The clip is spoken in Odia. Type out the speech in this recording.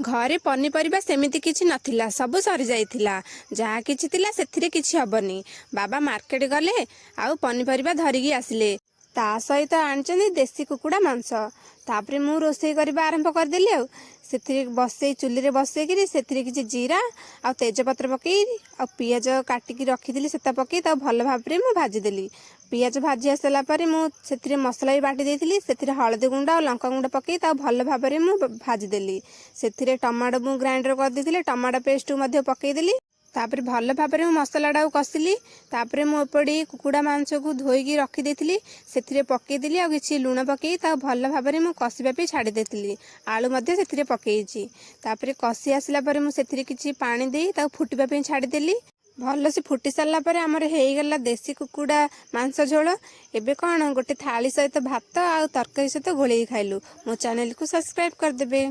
ଘରେ ପନିପରିବା ସେମିତି କିଛି ନଥିଲା, ସବୁ ସରିଯାଇଥିଲା। ଯାହା କିଛି ଥିଲା ସେଥିରେ କିଛି ହବନି। ବାବା ମାର୍କେଟ ଗଲେ ଆଉ ପନିପରିବା ଧରିକି ଆସିଲେ। ତା ସହିତ ଆଣିଛନ୍ତି ଦେଶୀ କୁକୁଡ଼ା ମାଂସ। ତାପରେ ମୁଁ ରୋଷେଇ କରିବା ଆରମ୍ଭ କରିଦେଲି। ଆଉ ସେଥିରେ ବସେଇ, ଚୁଲିରେ ବସେଇକିରି ସେଥିରେ କିଛି ଜିରା ଆଉ ତେଜପତ୍ର ପକେଇ ଆଉ ପିଆଜ କାଟିକି ରଖିଥିଲି ସେଟା ପକେଇ ତାକୁ ଭଲ ଭାବରେ ମୁଁ ଭାଜିଦେଲି। ପିଆଜ ଭାଜି ଆସିଲା ପରେ ମୁଁ ସେଥିରେ ମସଲା ବି ବାଟି ଦେଇଥିଲି। ସେଥିରେ ହଳଦୀ ଗୁଣ୍ଡ ଆଉ ଲଙ୍କା ଗୁଣ୍ଡ ପକେଇ ତାକୁ ଭଲ ଭାବରେ ମୁଁ ଭାଜିଦେଲି। ସେଥିରେ ଟମାଟୋ ମୁଁ ଗ୍ରାଇଣ୍ଡର କରିଦେଇଥିଲି, ଟମାଟୋ ପେଷ୍ଟକୁ ମଧ୍ୟ ପକେଇଦେଲି। ତାପରେ ଭଲ ଭାବରେ ମୁଁ ମସଲାଟାକୁ କଷିଲି। ତାପରେ ମୁଁ ଏପଟେ କୁକୁଡ଼ା ମାଂସକୁ ଧୋଇକି ରଖିଦେଇଥିଲି, ସେଥିରେ ପକେଇଦେଲି ଆଉ କିଛି ଲୁଣ ପକେଇ ତାକୁ ଭଲ ଭାବରେ ମୁଁ କଷିବା ପାଇଁ ଛାଡ଼ି ଦେଇଥିଲି। ଆଳୁ ମଧ୍ୟ ସେଥିରେ ପକେଇଛି। ତାପରେ କଷି ଆସିଲା ପରେ ମୁଁ ସେଥିରେ କିଛି ପାଣି ଦେଇ ତାକୁ ଫୁଟିବା ପାଇଁ ଛାଡ଼ିଦେଲି। ଭଲସେ ଫୁଟି ସାରିଲା ପରେ ଆମର ହେଇଗଲା ଦେଶୀ କୁକୁଡ଼ା ମାଂସ ଝୋଳ। ଏବେ କ'ଣ ଗୋଟେ ଥାଳି ସହିତ ଭାତ ଆଉ ତରକାରୀ ସହିତ ଗୋଳେଇକି ଖାଇଲୁ। ମୋ ଚ୍ୟାନେଲକୁ ସବସ୍କ୍ରାଇବ୍ କରିଦେବେ।